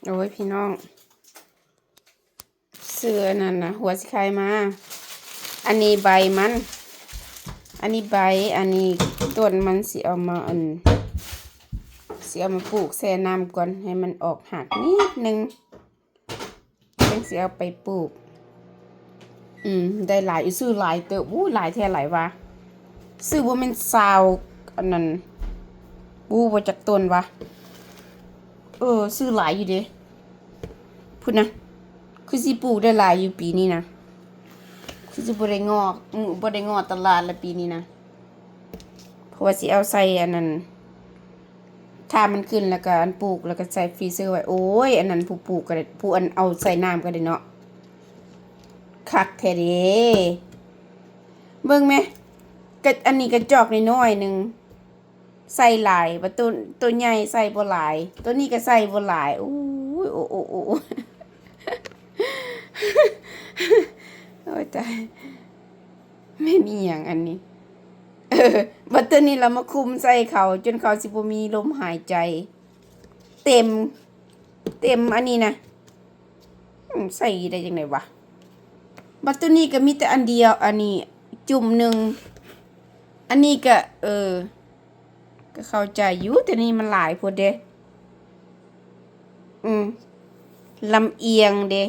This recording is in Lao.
ໂອ້ຍ ພີ່ນ້ອງ ຊື້ອັນນັ້ນນະ ຫົວຊິໄຄມາ. ອັນນີ້ໃບມັນ ອັນນີ້ໃບ ອັນນີ້ຕົ້ນມັນ ຊິເອົາມາ ອັນ ຊິເອົາມາປູກແຊ່ນ້ຳກ່ອນ ໃຫ້ມັນອອກຮາກນິດໜຶ່ງ ຈັ່ງຊິເອົາໄປປູກ. ອືມ ໄດ້ຫຼາຍຢູ່ ຊື້ຫຼາຍເຕີບ. ໂອ້ຍ ຫຼາຍແທ້ຫຼາຍວ່າ ຊື້ບໍ່ແມ່ນຊາວ ອັນນັ້ນ ບໍ່ຮູ້ວ່າຈັກຕົ້ນວ່າ. ເອີ ຊື້ຫຼາຍຢູ່ເດ້ ພຸ້ນນະ. ຄືຊິປູກໄດ້ຫຼາຍຢູ່ປີນີ້ນະ ຄືຊິບໍ່ໄດ້ງອກ ບໍ່ໄດ້ງອກຕະຫຼາດລະປີນີ້ນະ ເພາະວ່າຊິເອົາໃສ່ອັນນັ້ນ ຖ້າມັນຂຶ້ນແລ້ວກໍອັນປູກ ແລ້ວກໍໃສ່ຟຣີເຊີໄວ້. ໂອ້ຍ ອັນນັ້ນຜູ້ປູກກໍໄດ້ ຜູ້ອັນເອົາໃສ່ນ້ຳກໍໄດ້ເນາະ ຄັກແທ້ເດ້. ເບິ່ງແມ ກະ ອັນນີ້ກະຈອກນ້ອຍໆໜຶ່ງ ໃສ່ຫຼາຍ ບັດໂຕ ໂຕໃຫຍ່ໃສ່ບໍ່ຫຼາຍ ໂຕນີ້ກໍໃສ່ບໍ່ຫຼາຍ. ໂອ້ຍ ໂອ້ ໂອ້ ໂອ້ ໂອ້ຍ ຕາຍ ແມ່ນອີ່ຫຍັງອັນນີ້? ເອີ ບັດໂຕນີ້ລະມາຄຸມໃສ່ເຂົາ ຈົນເຂົາຊິບໍ່ມີລົມຫາຍໃຈ ເຕັມ ເຕັມອັນນີ້ນະ. ອືມ ໃສ່ໄດ້ຈັ່ງໃດວະ? ບັດໂຕນີ້ກໍມີແຕ່ອັນດຽວ ອັນນີ້ຈຸ່ມໜຶ່ງ ອັນນີ້ກໍ ເອີ ກໍເຂົ້າໃຈຢູ່ ແຕ່ນີ້ມັນຫຼາຍໂພດເດ້. ອືມ ລຳອຽງເດ້